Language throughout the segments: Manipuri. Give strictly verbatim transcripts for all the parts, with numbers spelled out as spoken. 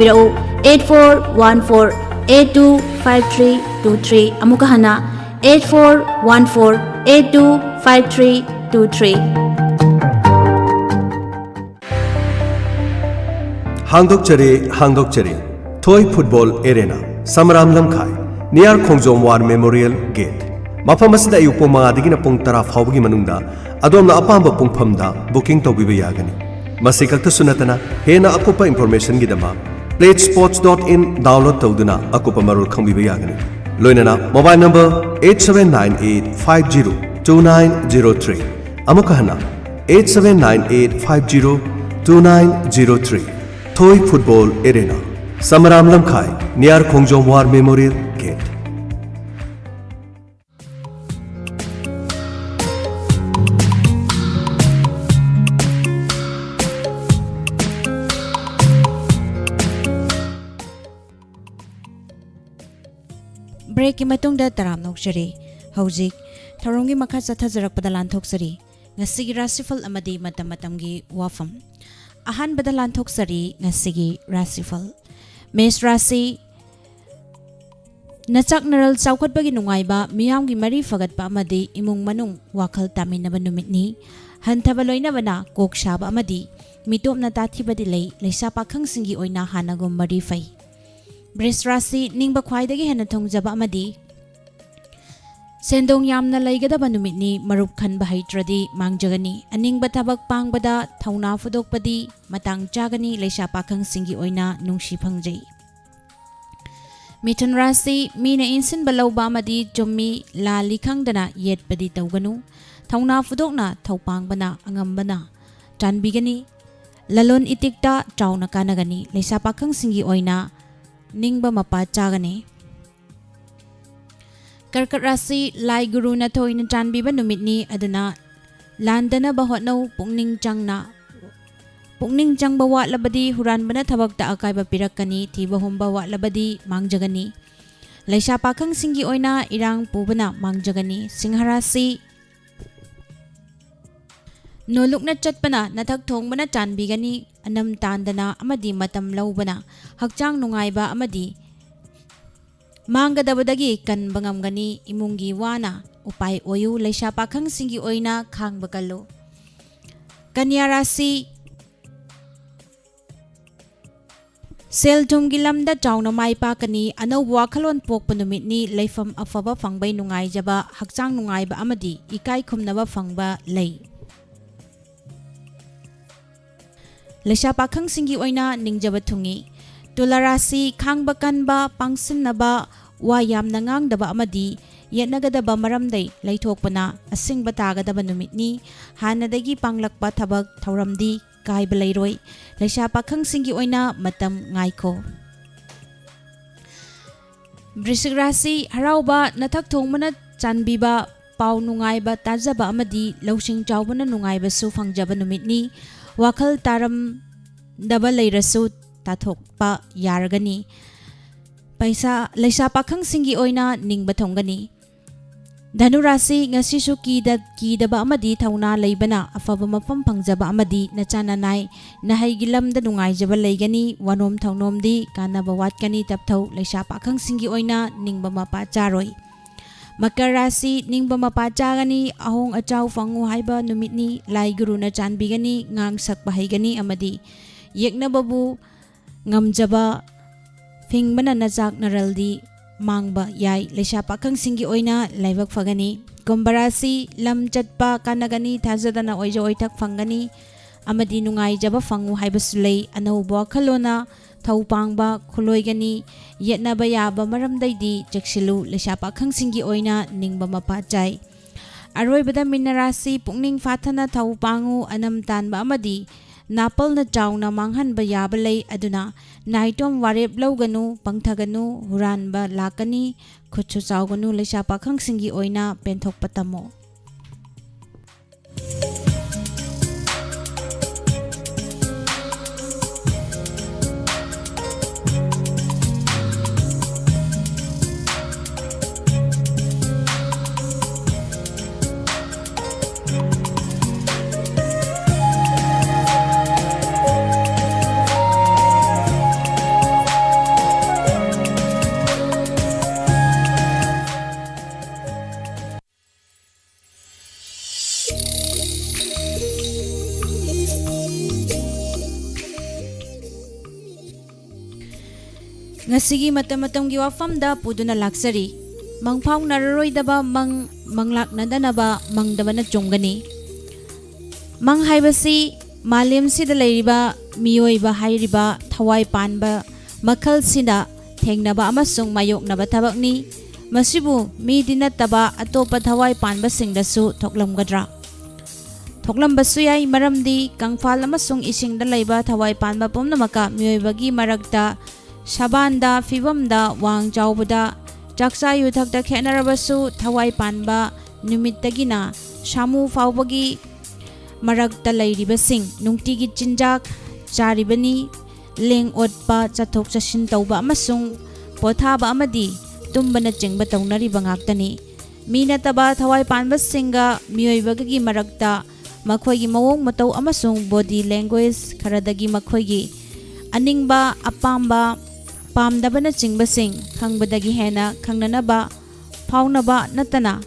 ꯄꯤꯔꯛꯎ, eight four one four eight two five three two three꯫ ꯑꯃꯨꯛꯀ ꯍꯟꯅ, eight four one four eight two five three two three꯫ ꯍꯥꯡꯗꯣꯛꯆꯔꯤ, ꯍꯥꯡꯗꯣꯛꯆꯔꯤ꯫ ꯊꯣꯏ ꯐꯨꯠꯕꯣꯜ ꯑꯦꯔꯦꯅꯥ, ꯁꯃꯔꯥꯝ ꯂꯝꯈꯥꯏ, ꯅꯤꯌꯥꯔ ꯈꯣꯡꯖꯣꯝ ꯋꯥꯔ ꯃꯦꯃꯣꯔꯤꯌꯦꯜ ꯒꯦꯠ꯫ ꯃꯐꯝ ꯑꯁꯤꯗ ꯑꯌꯨꯛ ꯄꯨꯡ ꯃꯉꯥꯗꯒꯤꯅ ꯄꯨꯡ ꯇꯔꯥ ꯐꯥꯎꯕꯒꯤ ꯃꯅꯨꯡꯗ ꯑꯗꯣꯝꯅ ꯑꯄꯥꯝꯕ ꯄꯨꯡꯐꯝꯗ ꯕꯨꯀꯤꯡ ꯇꯧꯕꯤꯕ ꯌꯥꯒꯅꯤ꯫ ꯃꯁꯤ ꯈꯛꯇꯁꯨ ꯅꯠꯇꯅ, ꯍꯦꯟꯅ ꯑꯀꯨꯞꯄ ꯏꯟꯐꯣꯔꯃꯦꯁꯟꯒꯤꯗꯃꯛ pledgespots dot in download ꯇꯧꯗꯨꯅ ꯑꯀꯨꯞꯄ ꯃꯔꯣꯜ ꯈꯪꯕꯤꯕ ꯌꯥꯒꯅꯤ꯫ ꯂꯣꯏꯅꯅ mobile number eight seven nine eight five zero two nine zero three꯫ ꯑꯃꯨꯛꯀ ꯍꯟꯅ, eight seven nine eight five zero two nine zero three꯫ ꯊꯣꯏ ꯐꯨꯠꯕꯣꯜ ꯑꯦꯔꯦꯅꯥ, ꯁꯃꯔꯥꯝ ꯂꯝꯈꯥꯏ, ꯅꯤꯌꯥꯔ ꯈꯣꯡꯖꯣꯝ ꯋꯥꯔ ꯃꯦꯃꯣꯔꯤꯌꯦꯜ ꯒꯦꯠ꯫ ꯕ꯭ꯔꯦꯛꯀꯤ ꯃꯇꯨꯡꯗ ꯇꯔꯥꯝꯅ ꯑꯣꯛꯆꯔꯤ꯫ ꯍꯧꯖꯤꯛ ꯊꯧꯔꯝꯒꯤ ꯃꯈꯥ ꯆꯠꯊꯖꯔꯛꯄꯗ ꯂꯥꯟꯊꯣꯛꯆꯔꯤ꯫ ꯉꯁꯤꯒꯤ ꯔꯥꯁꯤꯐꯜ ꯑꯃꯗꯤ ꯃꯇꯝ ꯃꯇꯝꯒꯤ ꯋꯥꯐꯝ꯫ ꯑꯍꯥꯟꯕꯗ ꯂꯥꯟꯊꯣꯛꯆꯔꯤ ꯉꯁꯤꯒꯤ ꯔꯥꯁꯤꯐꯜ꯫ ꯃꯦꯁ ꯔꯥꯁꯤ, ꯅꯆꯥꯛ ꯅꯔꯜ ꯆꯥꯎꯈꯠꯄꯒꯤ ꯅꯨꯡꯉꯥꯏꯕ, ꯃꯤꯌꯥꯝꯒꯤ ꯃꯔꯤ ꯐꯒꯠꯄ ꯑꯃꯗꯤ ꯏꯃꯨꯡ ꯃꯅꯨꯡ ꯋꯥꯈꯜ ꯇꯥꯃꯤꯟꯅꯕ ꯅꯨꯃꯤꯠꯅꯤ꯫ ꯍꯟꯊꯕ ꯂꯣꯏꯅꯕꯅ ꯀꯣꯛ ꯁꯥꯕ ꯑꯃꯗꯤ ꯃꯤꯇꯣꯞꯅ ꯇꯥꯊꯤꯕꯗꯤ ꯂꯩ, ꯂꯩꯁꯥ ꯄꯥꯈꯪꯁꯤꯡꯒꯤ ꯑꯣꯏꯅ ꯍꯥꯟꯅꯒꯨꯝ ꯃꯔꯤ ꯐꯩ꯫ ꯕ꯭ꯔꯤꯁ ꯔꯥꯁꯤ, ꯅꯤꯡꯕ ꯈ꯭ꯋꯥꯏꯗꯒꯤ ꯍꯦꯟꯅ ꯊꯨꯡꯖꯕ ꯑꯃꯗꯤ ꯁꯦꯟꯗꯣꯡ ꯌꯥꯝꯅ ꯂꯩꯒꯗꯕ ꯅꯨꯃꯤꯠꯅꯤ꯫ ꯃꯔꯨꯞ ꯈꯟꯕ ꯍꯩꯇ꯭ꯔꯗꯤ ꯃꯥꯡꯖꯒꯅꯤ꯫ ꯑꯅꯤꯡꯕ ꯊꯕꯛ ꯄꯥꯡꯕꯗ ꯊꯧꯅꯥ ꯐꯨꯗꯣꯛꯄꯗꯤ ꯃꯇꯥꯡ ꯆꯥꯒꯅꯤ꯫ ꯂꯩꯁꯥ ꯄꯥꯈꯪꯁꯤꯡꯒꯤ ꯑꯣꯏꯅ ꯅꯨꯡꯁꯤ ꯐꯪꯖꯩ꯫ ꯃꯤꯊꯨꯟ ꯔꯥꯁꯤ, ꯃꯤꯅ ꯏꯟꯁꯤꯟꯕ ꯂꯧꯕ ꯑꯃꯗꯤ ꯆꯨꯝꯃꯤ ꯂꯥꯜꯂꯤ ꯈꯪꯗꯅ ꯌꯦꯠꯄꯗꯤ ꯇꯧꯒꯅꯨ꯫ ꯊꯧꯅꯥ ꯐꯨꯗꯣꯛꯅ ꯊꯧꯄꯥꯡꯕꯅ ꯑꯉꯝꯕꯅ ꯆꯥꯟꯕꯤꯒꯅꯤ꯫ ꯂꯂꯣꯟ ꯏꯇꯤꯛꯇ ꯆꯥꯎꯅ ꯀꯥꯟꯅꯒꯅꯤ꯫ ꯂꯩꯁꯥ ꯄꯥꯈꯪꯁꯤꯡꯒꯤ ꯑꯣꯏꯅ ꯅꯤꯡꯕ ꯃꯄꯥ ꯆꯥꯒꯅꯤ꯫ ꯀꯔꯀꯠ ꯔꯥꯁꯤ, ꯂꯥꯏ ꯒꯨꯔꯨꯅ ꯊꯣꯏꯅ ꯆꯥꯟꯕꯤꯕ ꯅꯨꯃꯤꯠꯅꯤ, ꯑꯗꯨꯅ ꯂꯥꯟꯗꯅꯕ ꯍꯣꯠꯅꯧ꯫ ꯄꯨꯛꯅꯤꯡ ꯆꯪꯅ, ꯄꯨꯛꯅꯤꯡ ꯆꯪꯕ ꯋꯥꯠꯂꯕꯗꯤ ꯍꯨꯔꯥꯟꯕꯅ ꯊꯕꯛꯇ ꯑꯀꯥꯏꯕ ꯄꯤꯔꯛꯀꯅꯤ꯫ ꯊꯤꯕ ꯍꯨꯝꯕ ꯋꯥꯠꯂꯕꯗꯤ ꯃꯥꯡꯖꯒꯅꯤ꯫ ꯂꯩꯁꯥ ꯄꯥꯈꯪꯁꯤꯡꯒꯤ ꯑꯣꯏꯅ ꯏꯔꯥꯡ ꯄꯨꯕꯅ ꯃꯥꯡꯖꯒꯅꯤ꯫ ꯁꯤꯡꯍ ꯔꯥꯁꯤ, ꯅꯣꯂꯨꯛꯅ ꯆꯠꯄꯅ ꯅꯊꯛ ꯊꯣꯡꯕꯅ ꯆꯥꯟꯕꯤꯒꯅꯤ꯫ ꯑꯅꯝ ꯇꯥꯟꯗꯅ ꯑꯃꯗꯤ ꯃꯇꯝ ꯂꯧꯕꯅ ꯍꯛꯆꯥꯡ ꯅꯨꯡꯉꯥꯏꯕ ꯑꯃꯗꯤ ꯃꯥꯡꯒꯗꯕꯗꯒꯤ ꯀꯟꯕ ꯉꯝꯒꯅꯤ꯫ ꯏꯃꯨꯡꯒꯤ ꯋꯥꯅ ꯎꯄꯥꯏ ꯑꯣꯏꯌꯨ꯫ ꯂꯩꯁꯥ ꯄꯥꯈꯪꯁꯤꯡꯒꯤ ꯑꯣꯏꯅ ꯈꯥꯡꯕ ꯀꯜꯂꯨ꯫ ꯀꯟꯌꯥ ꯔꯥꯁꯤ, ꯁꯦꯜ ꯊꯨꯝꯒꯤ ꯂꯝꯗ ꯆꯥꯎꯅ ꯃꯥꯏ ꯄꯥꯛꯀꯅꯤ꯫ ꯑꯅꯧꯕ ꯋꯥꯈꯜꯂꯣꯟ ꯄꯣꯛꯄ ꯅꯨꯃꯤꯠꯅꯤ꯫ ꯂꯩꯐꯝ ꯑꯐꯕ ꯐꯪꯕꯩ ꯅꯨꯡꯉꯥꯏꯖꯕ, ꯍꯛꯆꯥꯡ ꯅꯨꯡꯉꯥꯏꯕ ꯑꯃꯗꯤ ꯏꯀꯥꯏ ꯈꯨꯝꯅꯕ ꯐꯪꯕ ꯂꯩ꯫ ꯂꯩꯁꯥ ꯄꯥꯈꯪꯁꯤꯡꯒꯤ ꯑꯣꯏꯅ ꯅꯤꯡꯖꯕ ꯊꯨꯡꯏ꯫ ꯇꯨꯂꯥ ꯔꯥꯁꯤ, ꯈꯥꯡꯕ ꯀꯟꯕ, ꯄꯥꯡꯁꯤꯟꯅꯕ, ꯋꯥ ꯌꯥꯝꯅ ꯉꯥꯡꯗꯕ ꯑꯃꯗꯤ ꯌꯦꯠꯅꯒꯗꯕ ꯃꯔꯝꯗꯩ ꯂꯩꯊꯣꯛꯄꯅ ꯑꯁꯤꯡꯕ ꯇꯥꯒꯗꯕ ꯅꯨꯃꯤꯠꯅꯤ꯫ ꯍꯥꯟꯅꯗꯒꯤ ꯄꯥꯡꯂꯛꯄ ꯊꯕꯛ ꯊꯧꯔꯝꯗꯤ ꯀꯥꯏꯕ ꯂꯩꯔꯣꯏ꯫ ꯂꯩꯁꯥ ꯄꯥꯈꯪꯁꯤꯡꯒꯤ ꯑꯣꯏꯅ ꯃꯇꯝ ꯉꯥꯏꯈꯣ꯫ ꯕ꯭ꯔꯤꯁꯤꯛ ꯔꯥꯁꯤ, ꯍꯔꯥꯎꯕ, ꯅꯊꯛ ꯊꯣꯡꯕꯅ ꯆꯥꯟꯕꯤꯕ, ꯄꯥꯎ ꯅꯨꯡꯉꯥꯏꯕ ꯇꯥꯖꯕ ꯑꯃꯗꯤ ꯂꯧꯁꯤꯡ ꯆꯥꯎꯕꯅ ꯅꯨꯡꯉꯥꯏꯕꯁꯨ ꯐꯪꯖꯕ ꯅꯨꯃꯤꯠꯅꯤ꯫ ꯋꯥꯈꯜ ꯇꯥꯔꯝꯗꯕ ꯂꯩꯔꯁꯨ ꯇꯥꯊꯣꯛꯄ ꯌꯥꯔꯒꯅꯤ꯫ ꯄꯩꯁꯥ, ꯂꯩꯁꯥ ꯄꯥꯈꯪꯁꯤꯡꯒꯤ ꯑꯣꯏꯅ ꯅꯤꯡꯕ ꯊꯨꯡꯒꯅꯤ꯫ ꯙꯅꯨ ꯔꯥꯁꯤ, ꯉꯁꯤꯁꯨ ꯀꯤꯗ-, ꯀꯤꯗꯕ ꯑꯃꯗꯤ ꯊꯧꯅꯥ ꯂꯩꯕꯅ ꯑꯐꯕ ꯃꯐꯝ ꯐꯪꯖꯕ ꯑꯃꯗꯤ ꯅꯆꯥ ꯅꯅꯥꯏ ꯅꯍꯩꯒꯤ ꯂꯝꯗ ꯅꯨꯡꯉꯥꯏꯖꯕ ꯂꯩꯒꯅꯤ꯫ ꯋꯥꯅꯣꯝ ꯊꯧꯅꯣꯝꯗꯤ ꯀꯥꯟꯅꯕ ꯋꯥꯠꯀꯅꯤ꯫ ꯇꯞꯊꯧ, ꯂꯩꯁꯥ ꯄꯥꯈꯪꯁꯤꯡꯒꯤ ꯑꯣꯏꯅ ꯅꯤꯡꯕ ꯃꯄꯥ ꯆꯥꯔꯣꯏ꯫ ꯃꯀꯔ ꯔꯥꯁꯤ, ꯅꯤꯡꯕ ꯃꯄꯥ ꯆꯥꯒꯅꯤ꯫ ꯑꯍꯣꯡ ꯑꯆꯥꯎ ꯐꯪꯉꯨ ꯍꯥꯏꯕ ꯅꯨꯃꯤꯠꯅꯤ꯫ ꯂꯥꯏ ꯒꯨꯔꯨꯅ ꯆꯥꯟꯕꯤꯒꯅꯤ꯫ ꯉꯥꯡ ꯁꯛꯄ ꯍꯩꯒꯅꯤ ꯑꯃꯗꯤ ꯌꯦꯛꯅꯕꯕꯨ ꯉꯝꯖꯕ ꯐꯤꯡꯕꯅ ꯅꯆꯥꯛ ꯅꯔꯜꯗꯤ ꯃꯥꯡꯕ ꯌꯥꯏ꯫ ꯂꯩꯁꯥ ꯄꯥꯈꯪꯁꯤꯡꯒꯤ ꯑꯣꯏꯅ ꯂꯥꯏꯕꯛ ꯐꯒꯅꯤ꯫ ꯀꯨꯝꯚ ꯔꯥꯁꯤ, ꯂꯝ ꯆꯠꯄ ꯀꯥꯟꯅꯒꯅꯤ꯫ ꯊꯥꯖꯗꯅ ꯑꯣꯏꯖ ꯑꯣꯏꯊꯛ ꯐꯪꯒꯅꯤ ꯑꯃꯗꯤ ꯅꯨꯡꯉꯥꯏꯖꯕ ꯐꯪꯉꯨ ꯍꯥꯏꯕꯁꯨ ꯂꯩ꯫ ꯑꯅꯧꯕ ꯋꯥꯈꯜꯂꯣꯟꯅ ꯊꯧ ꯄꯥꯡꯕ ꯈꯨꯂꯣꯏꯒꯅꯤ꯫ ꯌꯦꯠꯅꯕ ꯌꯥꯕ ꯃꯔꯝꯗꯩꯗꯤ ꯆꯦꯛꯁꯤꯜꯂꯨ꯫ ꯂꯩꯁꯥ ꯄꯥꯈꯪꯁꯤꯡꯒꯤ ꯑꯣꯏꯅ ꯅꯤꯡꯕ ꯃꯄꯥ ꯆꯥꯏ꯫ ꯑꯔꯣꯏꯕꯗ ꯃꯤꯅ ꯔꯥꯁꯤ, ꯄꯨꯛꯅꯤꯡ ꯐꯥꯊꯅ ꯊꯧ ꯄꯥꯡꯉꯨ꯫ ꯑꯅꯝ ꯇꯥꯟꯕ ꯑꯃꯗꯤ ꯅꯥꯄꯜꯅ ꯆꯥꯎꯅ ꯃꯥꯡꯍꯟꯕ ꯌꯥꯕ ꯂꯩ꯫ ꯑꯗꯨꯅ ꯅꯥꯏꯇꯣꯝ ꯋꯥꯔꯦꯞ ꯂꯧꯒꯅꯨ, ꯄꯪꯊꯒꯅꯨ꯫ ꯍꯨꯔꯥꯟꯕ ꯂꯥꯛꯀꯅꯤ꯫ ꯈꯨꯠꯁꯨ ꯆꯥꯎꯒꯅꯨ꯫ ꯂꯩꯁꯥ ꯄꯥꯈꯪꯁꯤꯡꯒꯤ ꯑꯣꯏꯅ ꯄꯦꯟꯊꯣꯛꯄ ꯇꯝꯃꯨ꯫ ꯉꯁꯤꯒꯤ ꯃꯇꯝ ꯃꯇꯝꯒꯤ ꯋꯥꯐꯝꯗ ꯄꯨꯗꯨꯅ ꯂꯥꯛꯆꯔꯤ꯫ ꯃꯪꯐꯥꯎꯅꯔꯔꯣꯏꯗꯕ ꯃꯪ ꯃꯪꯂꯥꯛꯅꯗꯅꯕ ꯃꯪꯗꯕꯅ ꯆꯨꯝꯒꯅꯤ꯫ ꯃꯪ ꯍꯥꯏꯕꯁꯤ ꯃꯥꯂꯦꯝꯁꯤꯗ ꯂꯩꯔꯤꯕ ꯃꯤꯑꯣꯏꯕ ꯍꯥꯏꯔꯤꯕ ꯊꯋꯥꯏ ꯄꯥꯟꯕ ꯃꯈꯜꯁꯤꯗ ꯊꯦꯡꯅꯕ ꯑꯃꯁꯨꯡ ꯃꯥꯌꯣꯛꯅꯕ ꯊꯕꯛꯅꯤ꯫ ꯃꯁꯤꯕꯨ ꯃꯤꯗꯤ ꯅꯠꯇꯕ ꯑꯇꯣꯞꯄ ꯊꯋꯥꯏ ꯄꯥꯟꯕꯁꯤꯡꯗꯁꯨ ꯊꯣꯛꯂꯝꯒꯗ꯭ꯔꯥ? ꯊꯣꯛꯂꯝꯕꯁꯨ ꯌꯥꯏ, ꯃꯔꯝꯗꯤ ꯀꯪꯐꯥꯜ ꯑꯃꯁꯨꯡ ꯏꯁꯤꯡꯗ ꯂꯩꯕ ꯊꯋꯥꯏ ꯄꯥꯟꯕ ꯄꯨꯝꯅꯃꯛꯀ ꯃꯤꯑꯣꯏꯕꯒꯤ ꯃꯔꯛꯇ ꯁꯕꯥꯟꯗ, ꯐꯤꯕꯝꯗ, ꯋꯥꯡ ꯆꯥꯎꯕꯗ, ꯆꯥꯛꯆꯥ ꯌꯨꯊꯛꯇ ꯈꯦꯠꯅꯔꯕꯁꯨ, ꯊꯋꯥꯏ ꯄꯥꯟꯕ ꯅꯨꯃꯤꯠꯇꯒꯤꯅ ꯁꯥꯃꯨ ꯐꯥꯎꯕꯒꯤ ꯃꯔꯛꯇ ꯂꯩꯔꯤꯕꯁꯤꯡ ꯅꯨꯡꯇꯤꯒꯤ ꯆꯤꯟꯖꯥꯛ ꯆꯥꯔꯤꯕꯅꯤ꯫ ꯂꯦꯡ ꯑꯣꯠꯄ, ꯆꯠꯊꯣꯛ ꯆꯠꯁꯤꯟ ꯇꯧꯕ ꯑꯃꯁꯨꯡ ꯄꯣꯊꯥꯕ ꯑꯃꯗꯤ ꯇꯨꯝꯕꯅꯆꯤꯡꯕ ꯇꯧꯅꯔꯤꯕ ꯉꯥꯛꯇꯅꯤ꯫ ꯃꯤ ꯅꯠꯇꯕ ꯊꯋꯥꯏ ꯄꯥꯟꯕꯁꯤꯡꯒ ꯃꯤꯑꯣꯏꯕꯒꯤ ꯃꯔꯛꯇ ꯃꯈꯣꯏꯒꯤ ꯃꯑꯣꯡ ꯃꯇꯧ ꯑꯃꯁꯨꯡ body language ꯈꯔꯗꯒꯤ ꯃꯈꯣꯏꯒꯤ ꯑꯅꯤꯡꯕ, ꯑꯄꯥꯝꯕ, ꯄꯥꯝꯗꯕꯅꯆꯤꯡꯕꯁꯤꯡ ꯈꯪꯕꯗꯒꯤ ꯍꯦꯟꯅ ꯈꯪꯅꯅꯕ ꯐꯥꯎꯅꯕ ꯅꯠꯇꯅ,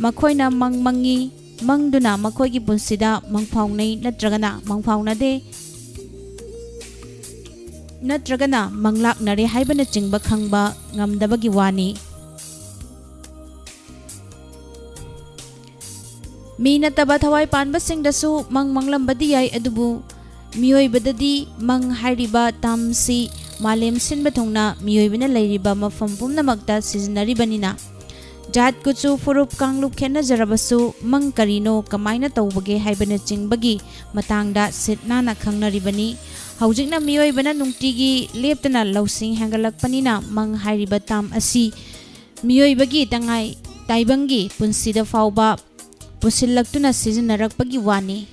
ꯃꯈꯣꯏꯅ ꯃꯪ ꯃꯪꯉꯤ, ꯃꯪꯗꯨꯅ ꯃꯈꯣꯏꯒꯤ ꯄꯨꯟꯁꯤꯗ ꯃꯪꯐꯥꯎꯅꯩ ꯅꯠꯇ꯭ꯔꯒꯅ ꯃꯪꯐꯥꯎꯅꯗꯦ, ꯅꯠꯇ꯭ꯔꯒꯅ ꯃꯪꯂꯥꯛꯅꯔꯦ ꯍꯥꯏꯕꯅꯆꯤꯡꯕ ꯈꯪꯕ ꯉꯝꯗꯕꯒꯤ ꯋꯥꯅꯤ꯫ ꯃꯤ ꯅꯠꯇꯕ ꯊꯋꯥꯏ ꯄꯥꯟꯕꯁꯤꯡꯗꯁꯨ ꯃꯪ ꯃꯪꯂꯝꯕꯗꯤ ꯌꯥꯏ, ꯑꯗꯨꯕꯨ ꯃꯤꯑꯣꯏꯕꯗꯗꯤ ꯃꯪ ꯍꯥꯏꯔꯤꯕ ꯇꯥꯝꯁꯤ ꯃꯥꯂꯦꯝ ꯁꯤꯟꯕ ꯊꯨꯡꯅ ꯃꯤꯑꯣꯏꯕꯅ ꯂꯩꯔꯤꯕ ꯃꯐꯝ ꯄꯨꯝꯅꯃꯛꯇ ꯁꯤꯖꯤꯟꯅꯔꯤꯕꯅꯤꯅ, ꯖꯥꯠ, ꯀꯨꯆꯨ, ꯐꯨꯔꯨꯞ, ꯀꯥꯡꯂꯨꯞ ꯈꯦꯠꯅꯖꯔꯕꯁꯨ, ꯃꯪ ꯀꯔꯤꯅꯣ, ꯀꯃꯥꯏꯅ ꯇꯧꯕꯒꯦ ꯍꯥꯏꯕꯅꯆꯤꯡꯕꯒꯤ ꯃꯇꯥꯡꯗ ꯁꯤꯠ ꯅꯥꯟꯅ ꯈꯪꯅꯔꯤꯕꯅꯤ꯫ ꯍꯧꯖꯤꯛꯅ ꯃꯤꯑꯣꯏꯕꯅ ꯅꯨꯡꯇꯤꯒꯤ ꯂꯦꯞꯇꯅ ꯂꯧꯁꯤꯡ ꯍꯦꯟꯒꯠꯂꯛꯄꯅꯤꯅ, ꯃꯪ ꯍꯥꯏꯔꯤꯕ ꯇꯥꯝ ꯑꯁꯤ ꯃꯤꯑꯣꯏꯕꯒꯤ ꯇꯉꯥꯏ ꯇꯥꯏꯕꯪꯒꯤ ꯄꯨꯟꯁꯤꯗ ꯐꯥꯎꯕ ꯄꯨꯁꯤꯜꯂꯛꯇꯨꯅ ꯁꯤꯖꯤꯟꯅꯔꯛꯄꯒꯤ ꯋꯥꯅꯤ꯫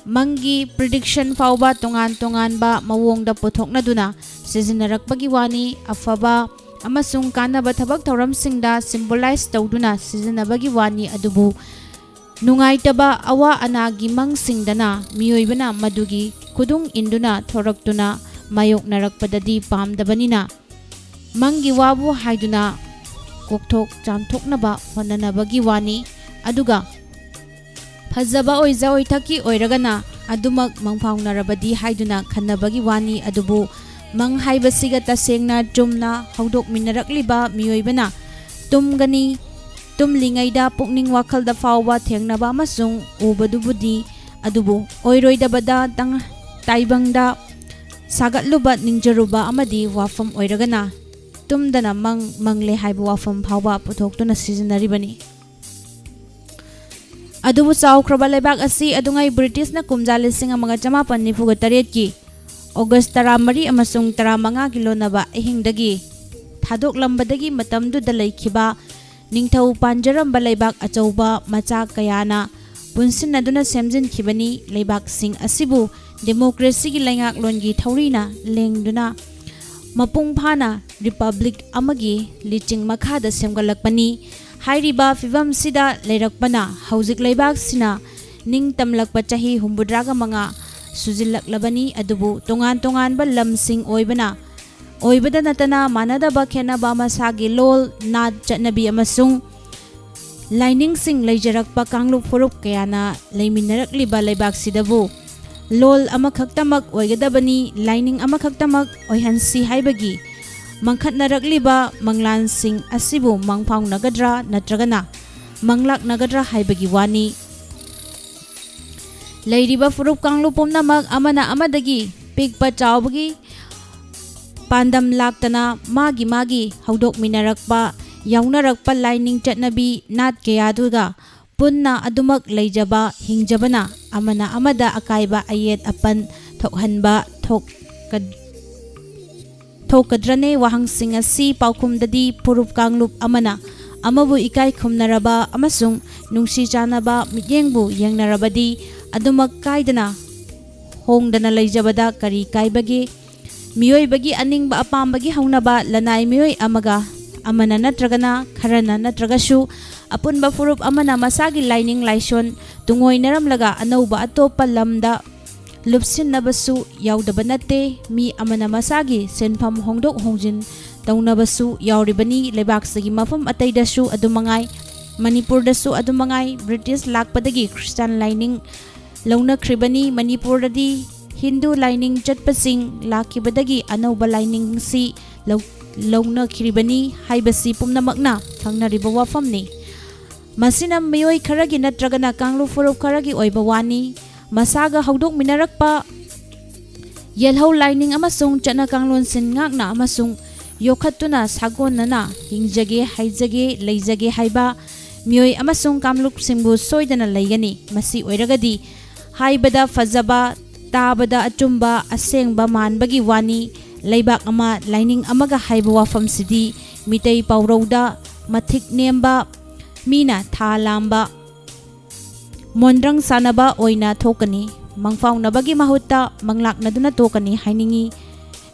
ꯃꯪꯒꯤ prediction ꯐꯥꯎꯕ ꯇꯣꯉꯥꯟ ꯇꯣꯉꯥꯟꯕ ꯃꯑꯣꯡꯗ ꯄꯨꯊꯣꯛꯅꯗꯨꯅ ꯁꯤꯖꯤꯟꯅꯔꯛꯄꯒꯤ ꯋꯥꯅꯤ꯫ ꯑꯐꯕ ꯑꯃꯁꯨꯡ ꯀꯥꯟꯅꯕ ꯊꯕꯛ ꯊꯧꯔꯝꯁꯤꯡꯗ symbolize ꯇꯧꯗꯨꯅ ꯁꯤꯖꯤꯟꯅꯕꯒꯤ ꯋꯥꯅꯤ, ꯑꯗꯨꯕꯨ ꯅꯨꯡꯉꯥꯏꯇꯕ ꯑꯋꯥ ꯑꯅꯥꯒꯤ ꯃꯪꯁꯤꯡꯗꯅ ꯃꯤꯑꯣꯏꯕꯅ ꯃꯗꯨꯒꯤ ꯈꯨꯗꯨꯡ ꯏꯟꯗꯨꯅ ꯊꯣꯔꯛꯇꯨꯅ ꯃꯥꯌꯣꯛꯅꯔꯛꯄꯗꯗꯤ ꯄꯥꯝꯗꯕꯅꯤꯅ, ꯃꯪꯒꯤ ꯋꯥꯕꯨ ꯍꯥꯏꯗꯨꯅ ꯀꯣꯛꯊꯣꯛ ꯆꯥꯝꯊꯣꯛꯅꯕ ꯍꯣꯠꯅꯅꯕꯒꯤ ꯋꯥꯅꯤ꯫ ꯑꯗꯨꯒ ꯐꯖꯕ ꯑꯣꯏꯖ ꯑꯣꯏꯊꯛꯀꯤ ꯑꯣꯏꯔꯒꯅ ꯑꯗꯨꯃꯛ ꯃꯪꯐꯥꯎꯅꯔꯕꯗꯤ ꯍꯥꯏꯗꯨꯅ ꯈꯟꯅꯕꯒꯤ ꯋꯥꯅꯤ꯫ ꯑꯗꯨꯕꯨ ꯃꯪ ꯍꯥꯏꯕꯁꯤꯒ ꯇꯁꯦꯡꯅ ꯆꯨꯝꯅ ꯍꯧꯗꯣꯛꯃꯤꯟꯅꯔꯛꯂꯤꯕ ꯃꯤꯑꯣꯏꯕꯅ ꯇꯨꯝꯒꯅꯤ, ꯇꯨꯝꯂꯤꯉꯩꯗ ꯄꯨꯛꯅꯤꯡ ꯋꯥꯈꯜꯗ ꯐꯥꯎꯕ ꯊꯦꯡꯅꯕ ꯑꯃꯁꯨꯡ ꯎꯕꯗꯨꯕꯨꯗꯤ, ꯑꯗꯨꯕꯨ ꯑꯣꯏꯔꯣꯏꯗꯕꯗ ꯇꯪ-, ꯇꯥꯏꯕꯪꯗ ꯁꯥꯒꯠꯂꯨꯕ, ꯅꯤꯡꯖꯔꯨꯕ ꯑꯃꯗꯤ ꯋꯥꯐꯝ ꯑꯣꯏꯔꯒꯅ ꯇꯨꯝꯗꯅ ꯃꯪ ꯃꯪꯂꯦ ꯍꯥꯏꯕ ꯋꯥꯐꯝ ꯐꯥꯎꯕ ꯄꯨꯊꯣꯛꯇꯨꯅ ꯁꯤꯖꯤꯟꯅꯔꯤꯕꯅꯤ꯫ ꯑꯗꯨꯕꯨ ꯆꯥꯎꯈ꯭ꯔꯕ ꯂꯩꯕꯥꯛ ꯑꯁꯤ ꯑꯗꯨꯉꯩ ꯕ꯭ꯔꯤꯇꯤꯁꯅ ꯀꯨꯝꯖꯥ ꯂꯤꯁꯤꯡ ꯑꯃꯒ ꯆꯃꯥꯄꯟ ꯅꯤꯐꯨꯒ ꯇꯔꯦꯠꯀꯤ ꯑꯣꯒꯁ ꯇꯔꯥꯃꯔꯤ ꯑꯃꯁꯨꯡ ꯇꯔꯥꯃꯉꯥꯒꯤ ꯂꯣꯟꯅꯕ ꯑꯍꯤꯡꯗꯒꯤ ꯊꯥꯗꯣꯛꯂꯝꯕꯗꯒꯤ ꯃꯇꯝꯗꯨꯗ ꯂꯩꯈꯤꯕ ꯅꯤꯡꯊꯧ ꯄꯥꯟꯖꯔꯝꯕ ꯂꯩꯕꯥꯛ ꯑꯆꯧꯕ ꯃꯆꯥ ꯀꯌꯥꯅ ꯄꯨꯟꯁꯤꯟꯅꯗꯨꯅ ꯁꯦꯝꯖꯤꯟꯈꯤꯕꯅꯤ꯫ ꯂꯩꯕꯥꯛꯁꯤꯡ ꯑꯁꯤꯕꯨ ꯗꯦꯃꯣꯀ꯭ꯔꯦꯁꯤꯒꯤ ꯂꯩꯉꯥꯛꯂꯣꯟꯒꯤ ꯊꯧꯔꯤꯅ ꯂꯦꯡꯗꯨꯅ ꯃꯄꯨꯡ ꯐꯥꯅ ꯔꯤꯄꯕ꯭ꯂꯤꯛ ꯑꯃꯒꯤ ꯂꯤꯆꯤꯡ ꯃꯈꯥꯗ ꯁꯦꯝꯒꯠꯂꯛꯄꯅꯤ꯫ ꯍꯥꯏꯔꯤꯕ ꯐꯤꯕꯝꯁꯤꯗ ꯂꯩꯔꯛꯄꯅ ꯍꯧꯖꯤꯛ ꯂꯩꯕꯥꯛꯁꯤꯅ ꯅꯤꯡꯇꯝꯂꯛꯄ ꯆꯍꯤ ꯍꯨꯝꯐꯨꯇꯔꯥꯒ ꯃꯉꯥ ꯁꯨꯖꯤꯜꯂꯛꯂꯕꯅꯤ꯫ ꯑꯗꯨꯕꯨ ꯇꯣꯉꯥꯟ ꯇꯣꯉꯥꯟꯕ ꯂꯝꯁꯤꯡ ꯑꯣꯏꯕꯅ, ꯑꯣꯏꯕꯗ ꯅꯠꯇꯅ ꯃꯥꯟꯅꯗꯕ ꯈꯦꯠꯅꯕ ꯃꯁꯥꯒꯤ ꯂꯣꯜ, ꯅꯥꯠ, ꯆꯠꯅꯕꯤ ꯑꯃꯁꯨꯡ ꯂꯥꯏꯅꯤꯡꯁꯤꯡ ꯂꯩꯖꯔꯛꯄ ꯀꯥꯡꯂꯨꯞ ꯐꯨꯔꯨꯞ ꯀꯌꯥꯅ ꯂꯩꯃꯤꯟꯅꯔꯛꯂꯤꯕ ꯂꯩꯕꯥꯛꯁꯤꯗꯕꯨ ꯂꯣꯜ ꯑꯃꯈꯛꯇꯃꯛ ꯑꯣꯏꯒꯗꯕꯅꯤ, ꯂꯥꯏꯅꯤꯡ ꯑꯃꯈꯛꯇꯃꯛ ꯑꯣꯏꯍꯟꯁꯤ ꯍꯥꯏꯕꯒꯤ ꯃꯪꯈꯠꯅꯔꯛꯂꯤꯕ ꯃꯪꯂꯥꯟꯁꯤꯡ ꯑꯁꯤꯕꯨ ꯃꯪꯐꯥꯎꯅꯒꯗ꯭ꯔꯥ ꯅꯠꯇ꯭ꯔꯒꯅ ꯃꯪꯂꯥꯛꯅꯒꯗ꯭ꯔꯥ ꯍꯥꯏꯕꯒꯤ ꯋꯥꯅꯤ꯫ ꯂꯩꯔꯤꯕ ꯐꯨꯔꯨꯞ ꯀꯥꯡꯂꯨꯞ ꯄꯨꯝꯅꯃꯛ ꯑꯃꯅ ꯑꯃꯗꯒꯤ ꯄꯤꯛꯄ ꯆꯥꯎꯕꯒꯤ ꯄꯥꯟꯗꯝ ꯂꯥꯛꯇꯅ ꯃꯥꯒꯤ ꯃꯥꯒꯤ ꯍꯧꯗꯣꯛꯃꯤꯟꯅꯔꯛꯄ, ꯌꯥꯎꯅꯔꯛꯄ ꯂꯥꯏꯅꯤꯡ ꯆꯠꯅꯕꯤ ꯅꯥꯠ ꯀꯌꯥꯗꯨꯒ ꯄꯨꯟꯅ ꯑꯗꯨꯃꯛ ꯂꯩꯖꯕ ꯍꯤꯡꯖꯕꯅ ꯑꯃꯅ ꯑꯃꯗ ꯑꯀꯥꯏꯕ ꯑꯌꯦꯠ ꯑꯄꯟ ꯊꯣꯛꯍꯟꯕ ꯊꯣꯛꯀ-, ꯊꯣꯛꯀꯗ꯭ꯔꯅꯦ? ꯋꯥꯍꯪꯁꯤꯡ ꯑꯁꯤ ꯄꯥꯎꯈꯨꯝꯗꯗꯤ ꯐꯨꯔꯨꯞ ꯀꯥꯡꯂꯨꯞ ꯑꯃꯅ ꯑꯃꯕꯨ ꯏꯀꯥꯏ ꯈꯨꯝꯅꯔꯕ ꯑꯃꯁꯨꯡ ꯅꯨꯡꯁꯤ ꯆꯥꯟꯅꯕ ꯃꯤꯠꯌꯦꯡꯕꯨ ꯌꯦꯡꯅꯔꯕꯗꯤ ꯑꯗꯨꯃꯛ ꯀꯥꯏꯗꯅ ꯍꯣꯡꯗꯅ ꯂꯩꯖꯕꯗ ꯀꯔꯤ ꯀꯥꯏꯕꯒꯦ? ꯃꯤꯑꯣꯏꯕꯒꯤ ꯑꯅꯤꯡꯕ ꯑꯄꯥꯝꯕꯒꯤ ꯍꯧꯅꯕ ꯂꯅꯥꯏ ꯃꯤꯑꯣꯏ ꯑꯃꯒ ꯑꯃꯅ ꯅꯠꯇ꯭ꯔꯒꯅ ꯈꯔꯅ ꯅꯠꯇ꯭ꯔꯒꯁꯨ ꯑꯄꯨꯟꯕ ꯐꯨꯔꯨꯞ ꯑꯃꯅ ꯃꯁꯥꯒꯤ ꯂꯥꯏꯅꯤꯡ ꯂꯥꯏꯁꯣꯟ ꯇꯨꯡꯑꯣꯏꯅꯔꯝꯂꯒ ꯑꯅꯧꯕ ꯑꯇꯣꯞꯄ ꯂꯝꯗ ꯂꯨꯞꯁꯤꯟꯅꯕꯁꯨ ꯌꯥꯎꯗꯕ ꯅꯠꯇꯦ꯫ ꯃꯤ ꯑꯃꯅ ꯃꯁꯥꯒꯤ ꯁꯤꯟꯐꯝ ꯍꯣꯡꯗꯣꯛ ꯍꯣꯡꯖꯤꯟ ꯇꯧꯅꯕꯁꯨ ꯌꯥꯎꯔꯤꯕꯅꯤ꯫ ꯂꯩꯕꯥꯛꯁꯤꯒꯤ ꯃꯐꯝ ꯑꯇꯩꯗꯁꯨ ꯑꯗꯨꯃꯉꯥꯏ, ꯃꯅꯤꯄꯨꯔꯗꯁꯨ ꯑꯗꯨꯃꯉꯥꯏ꯫ ꯕ꯭ꯔꯤꯇꯤꯁ ꯂꯥꯛꯄꯗꯒꯤ ꯈ꯭ꯔꯤꯁꯇꯥꯟ ꯂꯥꯏꯅꯤꯡ ꯂꯧꯅꯈ꯭ꯔꯤꯕꯅꯤ꯫ ꯃꯅꯤꯄꯨꯔꯗꯗꯤ ꯍꯤꯟꯗꯨ ꯂꯥꯏꯅꯤꯡ ꯆꯠꯄꯁꯤꯡ ꯂꯥꯛꯈꯤꯕꯗꯒꯤ ꯑꯅꯧꯕ ꯂꯥꯏꯅꯤꯡꯁꯤ ꯂꯧ-, ꯂꯧꯅꯈꯤꯕꯅꯤ ꯍꯥꯏꯕꯁꯤ ꯄꯨꯝꯅꯃꯛꯅ ꯈꯪꯅꯔꯤꯕ ꯋꯥꯐꯝꯅꯤ꯫ ꯃꯁꯤꯅ ꯃꯤꯑꯣꯏ ꯈꯔꯒꯤ ꯅꯠꯇ꯭ꯔꯒꯅ ꯀꯥꯡꯂꯨꯞ ꯐꯨꯔꯨꯞ ꯈꯔꯒꯤ ꯑꯣꯏꯕ ꯋꯥꯅꯤ꯫ ꯃꯁꯥꯒ ꯍꯧꯗꯣꯛꯃꯤꯟꯅꯔꯛꯄ ꯌꯦꯜꯍꯧ ꯂꯥꯏꯅꯤꯡ ꯑꯃꯁꯨꯡ ꯆꯠꯅ ꯀꯥꯡꯂꯣꯟꯁꯤꯡ ꯉꯥꯛꯅ ꯑꯃꯁꯨꯡ ꯌꯣꯛꯈꯠꯇꯨꯅ ꯁꯥꯒꯣꯟꯅꯅ ꯍꯤꯡꯖꯒꯦ, ꯍꯩꯖꯒꯦ, ꯂꯩꯖꯒꯦ ꯍꯥꯏꯕ ꯃꯤꯑꯣꯏ ꯑꯃꯁꯨꯡ ꯀꯥꯡꯂꯨꯞꯁꯤꯡꯕꯨ ꯁꯣꯏꯗꯅ ꯂꯩꯒꯅꯤ꯫ ꯃꯁꯤ ꯑꯣꯏꯔꯒꯗꯤ ꯍꯥꯏꯕꯗ ꯐꯖꯕ, ꯇꯥꯕꯗ ꯑꯆꯨꯝꯕ, ꯑꯁꯦꯡꯕ ꯃꯥꯟꯕꯒꯤ ꯋꯥꯅꯤ꯫ ꯂꯩꯕꯥꯛ ꯑꯃ, ꯂꯥꯏꯅꯤꯡ ꯑꯃꯒ ꯍꯥꯏꯕ ꯋꯥꯐꯝꯁꯤꯗꯤ ꯃꯤꯇꯩ ꯄꯥꯎꯔꯧꯗ ꯃꯊꯤꯛ ꯅꯦꯝꯕ, ꯃꯤꯅ ꯊꯥ ꯂꯥꯝꯕ, ꯃꯣꯟꯗ꯭ꯔꯪ ꯁꯥꯟꯅꯕ ꯑꯣꯏꯅ ꯊꯣꯛꯀꯅꯤ꯫ ꯃꯪꯐꯥꯎꯅꯕꯒꯤ ꯃꯍꯨꯠꯇ ꯃꯪꯂꯥꯛꯅꯗꯨꯅ ꯇꯣꯛꯀꯅꯤ ꯍꯥꯏꯅꯤꯡꯏ꯫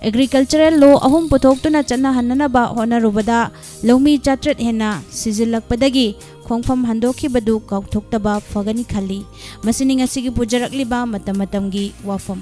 Agricultural law ꯑꯍꯨꯝ ꯄꯨꯊꯣꯛꯇꯨꯅ ꯆꯠꯅꯍꯟꯅꯅꯕ ꯍꯣꯠꯅꯔꯨꯕꯗ ꯂꯧꯃꯤ ꯆꯥꯇ꯭ꯔꯦꯠ ꯍꯦꯟꯅ ꯁꯤꯖꯤꯜꯂꯛꯄꯗꯒꯤ ꯈꯣꯡꯐꯝ ꯍꯟꯗꯣꯛꯈꯤꯕꯗꯨ ꯀꯥꯎꯊꯣꯛꯇꯕ ꯐꯒꯅꯤ ꯈꯜꯂꯤ꯫ ꯃꯁꯤꯅꯤ ꯉꯁꯤꯒꯤ ꯄꯨꯖꯔꯛꯂꯤꯕ ꯃꯇꯝ ꯃꯇꯝꯒꯤ ꯋꯥꯐꯝ꯫